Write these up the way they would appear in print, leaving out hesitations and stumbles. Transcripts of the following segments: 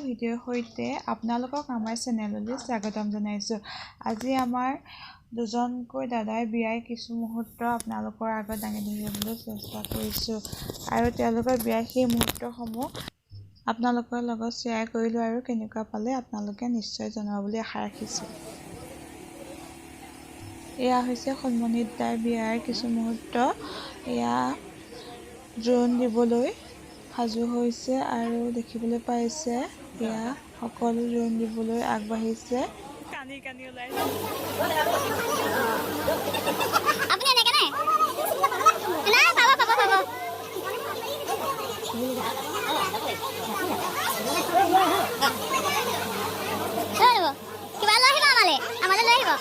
ভিডিঅ'ৰ সৈতে আপোনালোকক আমাৰ চেনেললৈ স্বাগতম জনাইছোঁ। আজি আমাৰ দুজনকৈ দাদাৰ বিয়াৰ কিছু মুহূৰ্ত আপোনালোকৰ আগত দাঙি ধৰিবলৈ চেষ্টা কৰিছোঁ আৰু তেওঁলোকৰ বিয়াৰ সেই মুহূৰ্তসমূহ আপোনালোকৰ লগত শ্বেয়াৰ কৰিলোঁ আৰু কেনেকুৱা পালে আপোনালোকে নিশ্চয় জনাব বুলি আশা ৰাখিছোঁ। এয়া হৈছে সোণমণি দাৰ বিয়াৰ কিছু মুহূৰ্ত। এয়া জোৰোণ দিবলৈ সাজু হৈছে আৰু দেখিবলৈ পাইছে এয়া সকলো জোৰোণ দিবলৈ আগবাঢ়িছে। কানি কানি ওলাইছে। আপুনি এনেকে নাই নাই, পাব পাব পাব। লৈ ল'ব, কিবা লৈ আহিব, আমালে আমালে লৈ আহিব।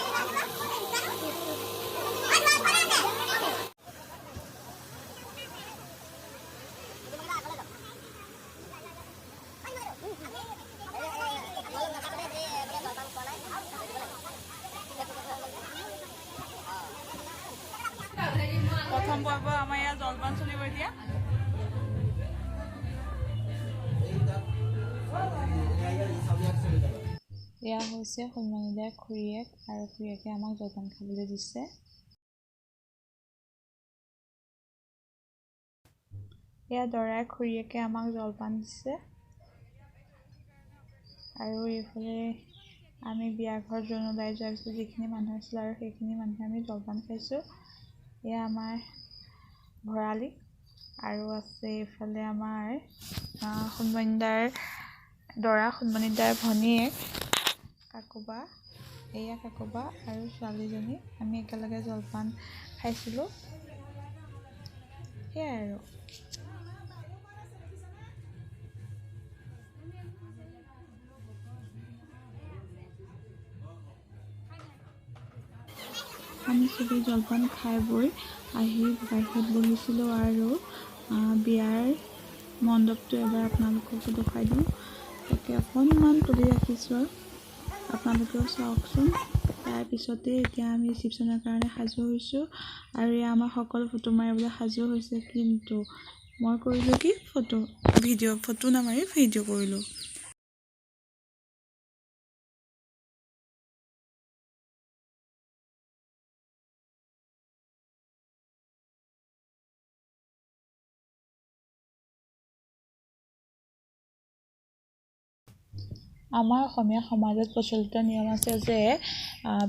প্ৰথম পৰ্ব আমাৰ ইয়াত জলপান চলিব এতিয়া। এয়া হৈছে সোণমণিদাৰ খুৰীয়েক আৰু খুৰীয়েকে আমাক জলপান খাবলৈ দিছে। এয়া দৰাৰ খুৰীয়েকে আমাক জলপান দিছে। আৰু এইফালে আমি বিয়া ঘৰত জোৰোণ ওলাই যোৱাৰ পিছত যিখিনি মানুহ আছিলে আৰু সেইখিনি মানুহে আমি জলপান খাইছোঁ। এয়া আমাৰ ভঁৰালী আৰু আছে এইফালে আমাৰ সোণমণিদাৰ দৰা সোণমণিদাৰ ভনীয়েক কাকোবা, এয়া কাকোবা আৰু ছোৱালীজনী আমি একেলগে জলপান খাইছিলোঁ। সেয়াই আৰু আমি চবেই জলপান খাই বৈ আহি বাহিৰত বহিছিলোঁ আৰু বিয়াৰ মণ্ডপটো এবাৰ আপোনালোককো দেখুৱাই দিওঁ। তাকে অকণমান তুলি ৰাখিছোঁ আৰু আপোনালোকেও চাওকচোন। তাৰপিছতে এতিয়া আমি ৰিচিপশ্যনৰ কাৰণে সাজু হৈছোঁ আৰু এয়া আমাৰ সকলো ফটো মাৰিবলৈ সাজু হৈছে, কিন্তু মই কৰিলোঁ কি ফটো ভিডিঅ' ফটো নামাৰি ভিডিঅ' কৰিলোঁ। আমাৰ অসমীয়া সমাজত প্ৰচলিত নিয়ম আছে যে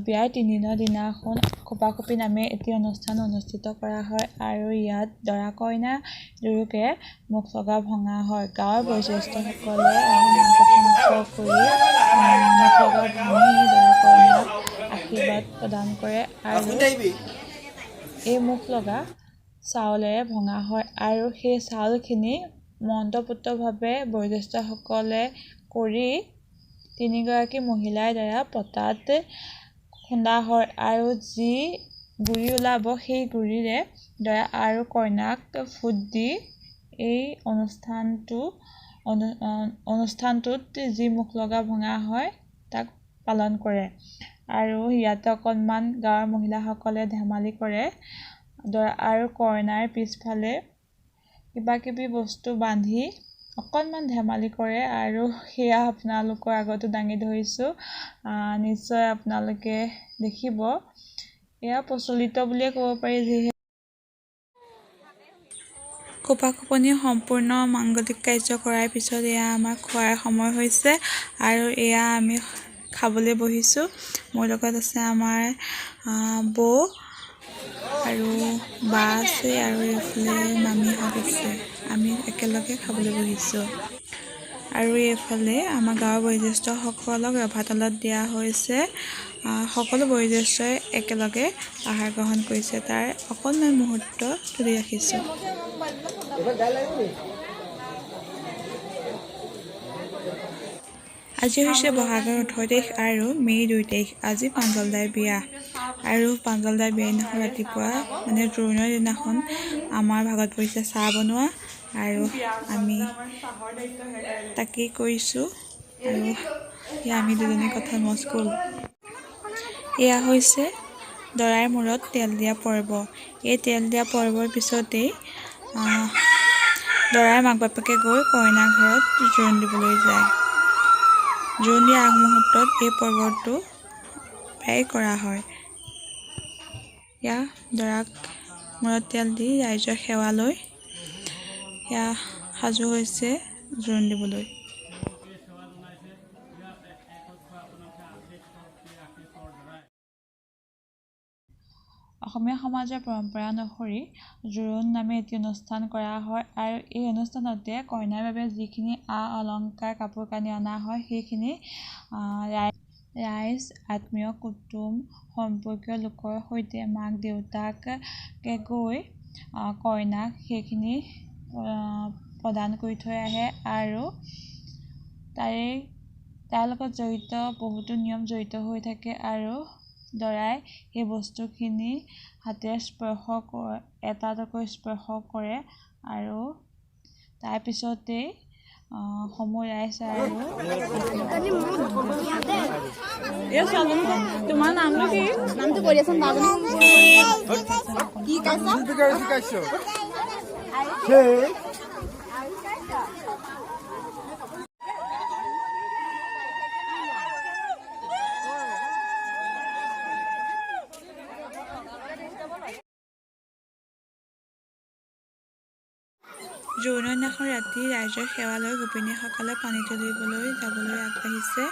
বিয়াৰ তিনিদিনৰ দিনাখন খোপা-খোপি নামে এটি অনুষ্ঠান অনুষ্ঠিত কৰা হয় আৰু ইয়াত দৰা কইনা দুয়োকে মুখ লগা ভঙা হয়। গাঁৱৰ বয়োজ্যেষ্ঠসকলে আহি নাম প্ৰসংগ কৰি মুখ লগা ভাঙি দৰা কইনাক আশীৰ্বাদ প্ৰদান কৰে আৰু এই মুখ লগা চাউলেৰে ভঙা হয় আৰু সেই চাউলখিনি মন্ত্ৰপুতভাৱে বয়োজ্যেষ্ঠসকলে কৰি তিনিগৰাকী মহিলাৰ দ্বাৰা পতাত খুন্দা হয় আৰু যি গুড়ি ওলাব সেই গুড়িৰে দৰা আৰু কইনাক ফুট দি এই অনুষ্ঠানটোত যি মুখ লগা ভঙা হয় তাক পালন কৰে। আৰু ইয়াতে অকণমান গাঁৱৰ মহিলাসকলে ধেমালি কৰে। দৰা আৰু কইনাৰ পিছফালে কিবা কিবি বস্তু বান্ধি অকণমান ধেমালি কৰে আৰু সেয়া আপোনালোকৰ আগতো দাঙি ধৰিছোঁ, নিশ্চয় আপোনালোকে দেখিব। এয়া প্ৰচলিত বুলিয়ে ক'ব পাৰি। যিহেতু খোপা খোপনি সম্পূৰ্ণ মাংগলিক কাৰ্য কৰাৰ পিছত এয়া আমাৰ খোৱাৰ সময় হৈছে আৰু এয়া আমি খাবলৈ বহিছোঁ। মোৰ লগত আছে আমাৰ বৌ আৰু বা আছে আৰু এইফালে মামীহঁত আছে। আমি একেলগে খাবলৈ বহিছোঁ। আৰু এইফালে আমাৰ গাঁৱৰ বয়োজ্যেষ্ঠসকলক ৰভাতলত দিয়া হৈছে। সকলো বয়োজ্যেষ্ঠই একেলগে আহাৰ গ্ৰহণ কৰিছে, তাৰ অকণমান মুহূৰ্ত তুলি ৰাখিছোঁ। আজি হৈছে বহাগৰ 18 তাৰিখ আৰু মে'ৰ 2 তাৰিখ। আজি প্ৰাঞ্জলদাৰ বিয়া আৰু প্ৰাঞ্জলদাৰ বিয়াৰ দিনাখন ৰাতিপুৱা মানে জোৰোণৰ দিনাখন আমাৰ ভাগত পৰিছে চাহ বনোৱা আৰু আমি তাকেই কৰিছোঁ। আৰু এয়া আমি দুজনী কথা মচগুল। এয়া হৈছে দৰাৰ মূৰত তেল দিয়া পৰ্ব। এই তেল দিয়া পৰ্বৰ পিছতেই দৰাৰ মাক বাপেকে গৈ কইনা ঘৰত জোৰোণ দিবলৈ যায়। জোৰোণ দিয়াৰ আগমুহূৰ্তত এই পৰ্বটো প্ৰায় কৰা হয়। ইয়াৰ দৰাক মূৰত তেল দি ৰাইজৰ সেৱা লৈ সেয়া সাজু হৈছে জোৰোণ দিবলৈ। অসমীয়া সমাজৰ পৰম্পৰা অনুসৰি জোৰোণ নামে এটি অনুষ্ঠান কৰা হয় আৰু এই অনুষ্ঠানতে কইনাৰ বাবে যিখিনি আ অলংকাৰ, কাপোৰ কানি অনা হয়, সেইখিনি ৰাইজ, আত্মীয় কুটুম, সম্পৰ্কীয় লোকৰ সৈতে মাক দেউতাকে গৈ কইনাক সেইখিনি প্ৰদান কৰি থৈ আহে আৰু তাৰ লগত জড়িত বহুতো নিয়ম জড়িত হৈ থাকে আৰু দৰাই সেই বস্তুখিনি হাতেৰে স্পৰ্শ কৰে, এটা এটাকৈ স্পৰ্শ কৰে আৰু তাৰপিছতেই সমূহ ৰাইজ আৰু তোমাৰ নামটো কি? নামটো কৈ দিয়াচোন বাজনী। কি কাইছ? জোৰোণৰ দিনাখন ৰাতি ৰাইজৰ সেৱা লৈ গোপিনীসকলে পানী তুলিবলৈ যাবলৈ আগবাঢ়িছে।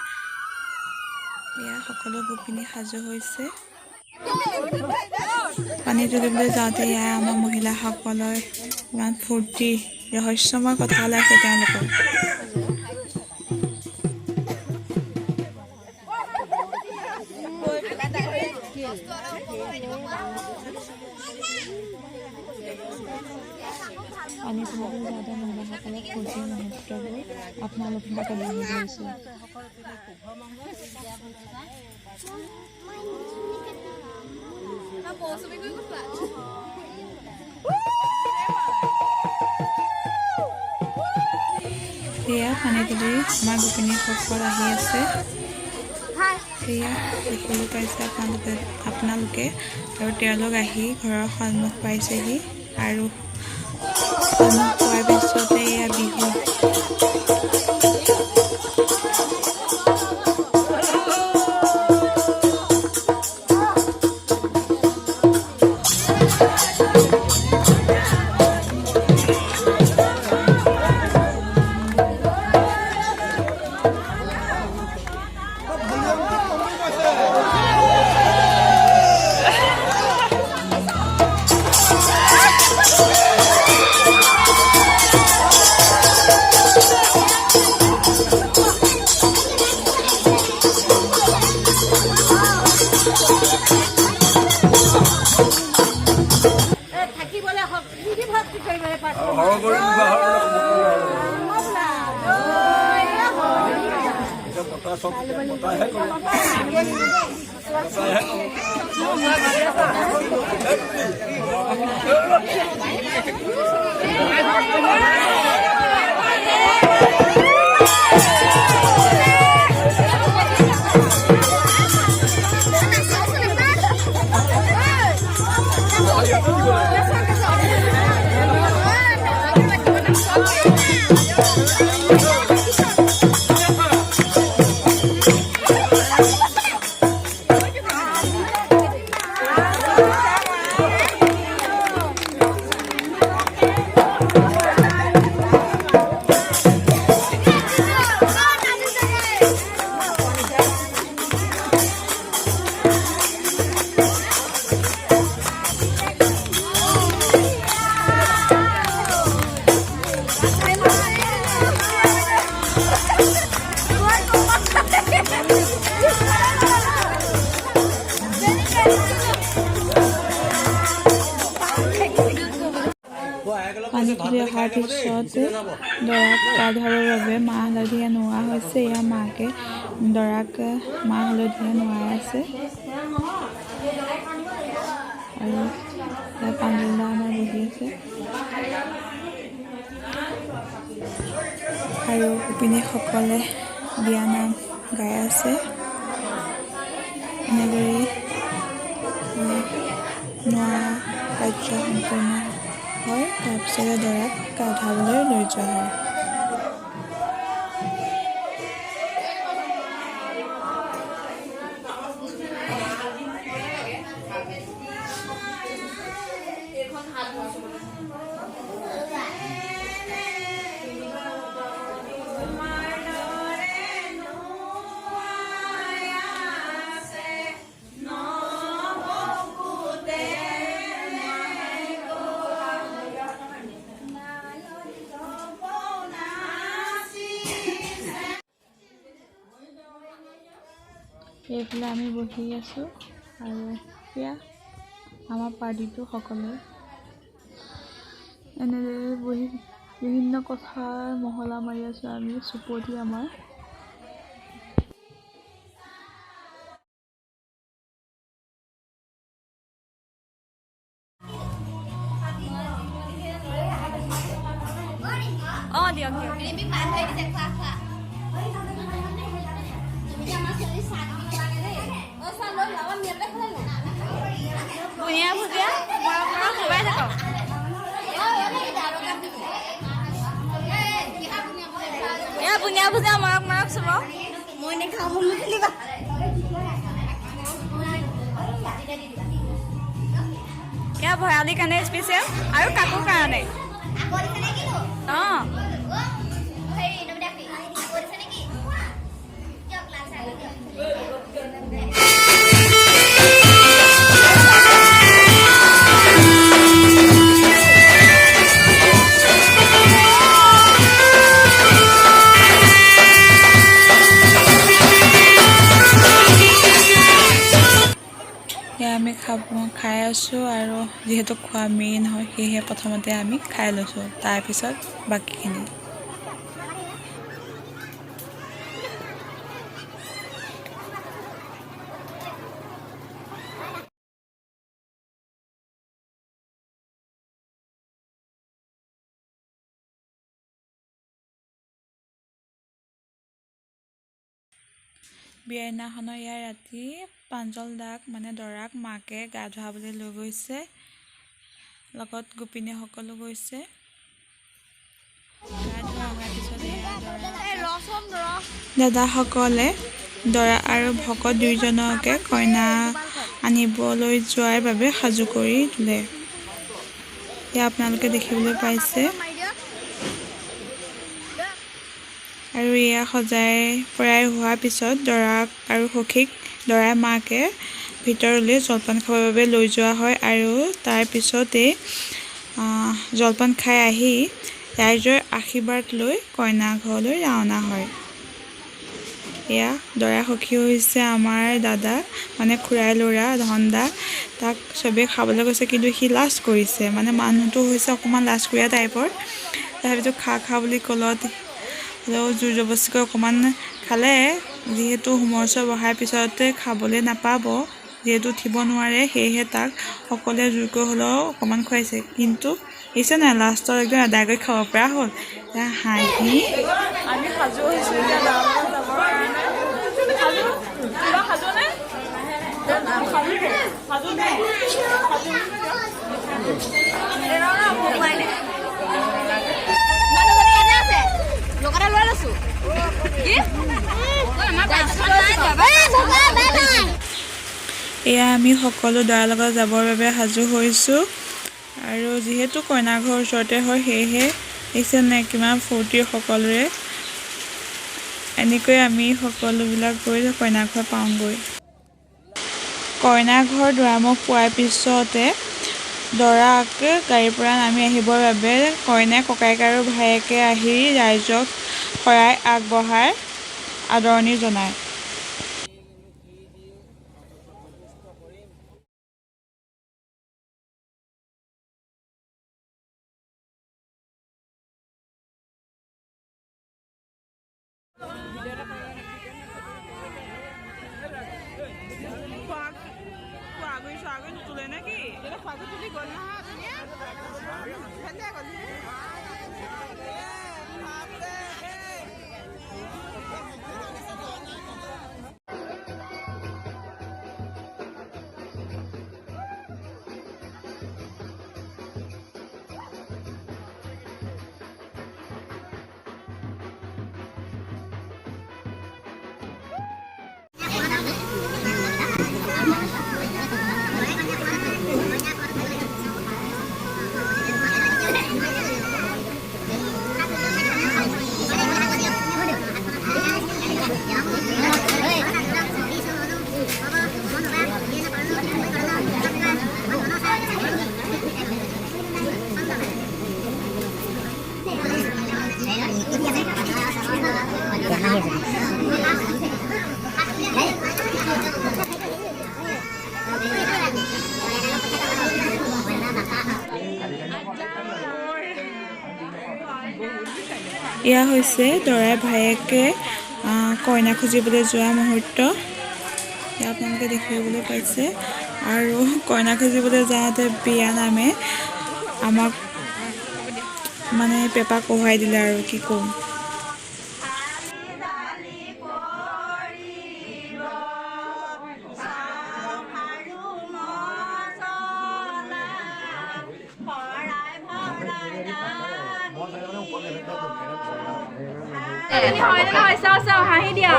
এয়া সকলো গোপিনী সাজু হৈছে। পানী তুলিবলৈ যাওঁতে এয়া আমাৰ মহিলাসকলৰ ইমান ফূৰ্তি, ৰহস্যময় কথা ওলাইছে তেওঁলোকৰ। পানী তুলিবলৈ যাওঁতে মহিলাসকলৰ ফূৰ্তিৰ মুহূৰ্তবোৰ আপোনালোকৰ আগত দাঙি ধৰিছোঁ। এয়া পানী তুলি আমাৰ গোপিনীসকল আহি আছে। এয়া দেখিবলৈ পাইছে আপোনালোকে আৰু তেওঁলোক আহি ঘৰৰ সন্মুখ পাইছেহি আৰু সন্মুখ পোৱাৰ পিছতে এয়া বিহু। পানী তুলি অহাৰ পিছত দৰাক গা ধুৱাবৰ বাবে মাহ হালধিৰে নোওৱা হৈছে। এয়া মাকে দৰাক মাহ হালধিৰে নোৱাই আছে আৰু পাঞ্জল দা আমাৰ বহি আছে আৰু গোপিনীসকলে বিয়ানাম গাই আছে। এনেদৰেই নোৱা কাৰ্য সম্পূৰ্ণ হয়। তাৰপিছতে দৰাক গা ধুৱাবলৈ লৈ যোৱা হয়। এইফালে আমি বহি আছোঁ আৰু সেয়া আমাৰ পাৰ্টিটো সকলোৱে এনেদৰে বহি বিভিন্ন কথাৰ মহলা মাৰি আছোঁ আমি চুপতি আমাৰ। অঁ দিয়ক দিয়ক। বুনিয়া ভুজিয়া মৰক মৰক চোবাই থাকক। এয়া বুনিয়া ভুজিয়া মৰক মৰক চুবাওক। মই নেখাওঁ, মোক নুখুলিবা। এয়া ভৰালীৰ কাৰণে স্পেচিয়েল আৰু কাকো কাৰণে। অঁ, এয়া আমি খাই আছোঁ আৰু যিহেতু খোৱা মেইন হয়, সেয়েহে প্ৰথমতে আমি খাই লৈছোঁ, তাৰপিছত বাকীখিনি। বিয়াৰ দিনাখনৰ ইয়াৰ ৰাতি প্ৰাঞ্জল দাক মানে দৰাক মাকে গা ধুৱাবলৈ লৈ গৈছে, লগত গোপিনীসকলো গৈছে। গা ধোৱা অহাৰ পিছত দাদাসকলে দৰা আৰু ভকত দুয়োজনকে কইনা আনিবলৈ যোৱাৰ বাবে সাজু কৰি তোলে। এয়া আপোনালোকে দেখিবলৈ পাইছে। আৰু এয়া সজাই পৰাই হোৱাৰ পিছত দৰাক আৰু সখীক দৰাৰ মাকে ভিতৰলৈ জলপান খাবৰ বাবে লৈ যোৱা হয় আৰু তাৰ পিছতেই জলপান খাই আহি ৰাইজৰ আশীৰ্বাদ লৈ কইনা ঘৰলৈ ৰাওনা হয়। এয়া দৰা সখী হৈছে আমাৰ দাদা, মানে খুৰাই ল'ৰা ধন দা। তাক চবেই খাবলৈ কৈছে, কিন্তু সি লাজ কৰিছে, মানে মানুহটো হৈছে অকণমান লাজকুৰীয়া টাইপৰ। তথাপিতো খা খা বুলি ক'লত হ'লেও জোৰ জবৰদস্তিকৈ অকণমান খালে। যিহেতু হোমৰচৰ বহাৰ পিছতে খাবলৈ নাপাব, যিহেতু উঠিব নোৱাৰে, সেয়েহে তাক সকলোৱে জোৰকৈ হ'লেও অকণমান খুৱাইছে। কিন্তু দেখিছে নাই, লাষ্টত একদম আদায় কৰি খাব পৰা হ'ল। হাঁহি আমি সাজু হৈছোঁ এতিয়া যাবৰ কাৰণে। সাজু? কিবা সাজু নে? সাজু নে? সাজু। এয়া আমি সকলো দৰাৰ লগত যাবৰ বাবে সাজু হৈছোঁ আৰু যিহেতু কইনা ঘৰ ওচৰতে হয়, সেয়েহে দেখিছে নাই কিমান ফূৰ্তি সকলোৰে। এনেকৈ আমি সকলোবিলাক গৈ কইনা ঘৰ পাওঁগৈ। কইনা ঘৰ দুৱাৰমুখ পোৱাৰ পিছতে দৰাক গাড়ীৰ পৰা নামি আহিবৰ বাবে কইনাই ককায়েক আৰু ভায়েকে আহি ৰাইজক শৰাই আগবঢ়াই আদৰণি জনায়। এয়া হৈছে দৰাৰ ভায়েকে কইনা খুজিবলৈ যোৱা মুহূৰ্ত। এয়া আপোনালোকে দেখিবলৈ পাইছে। আৰু কইনা খুজিবলৈ যাওঁতে বিয়া নামে আমাক মানে পেপা কঢ়াই দিলে আৰু কি ক'ম।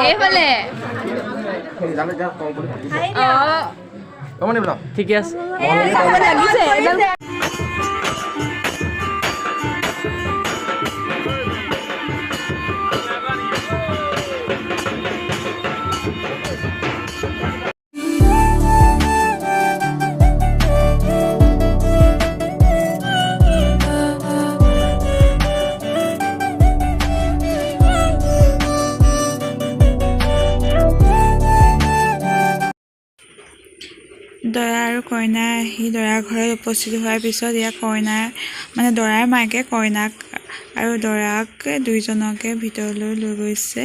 এইফালে। ঠিকে আছে। দৰা আৰু কইনা আহি দৰা ঘৰত উপস্থিত হোৱাৰ পিছত ইয়াক কইনাৰ মানে দৰাৰ মাকে কইনাক আৰু দৰাক দুইজনকে ভিতৰলৈ লৈ গৈছে।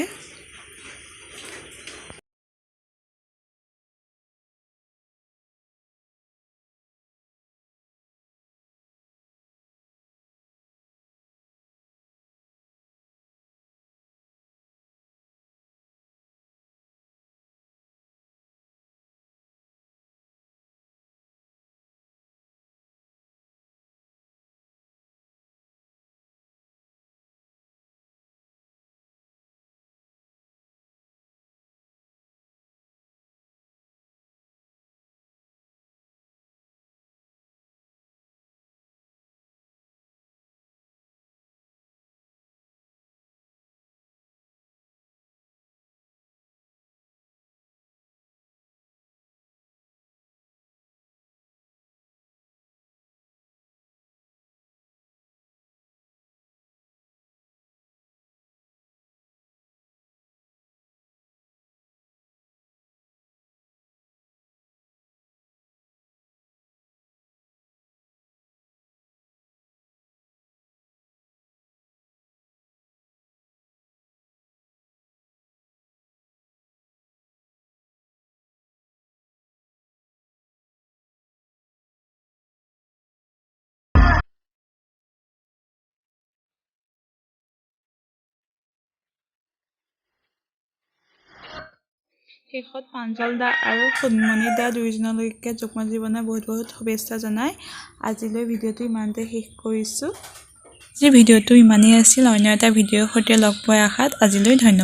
শেষত প্ৰাঞ্জল দা আৰু সোণমণি দা দুয়োজনলৈকে যুগ্ম জীৱনৰ বহুত বহুত শুভেচ্ছা জনাই আজিলৈ ভিডিঅ'টো ইমানতে শেষ কৰিছোঁ। আজিৰ ভিডিঅ'টো ইমানেই আছিল। অন্য এটা ভিডিঅ'ৰ সৈতে লগ পোৱাৰ আশাত আজিলৈ ধন্যবাদ।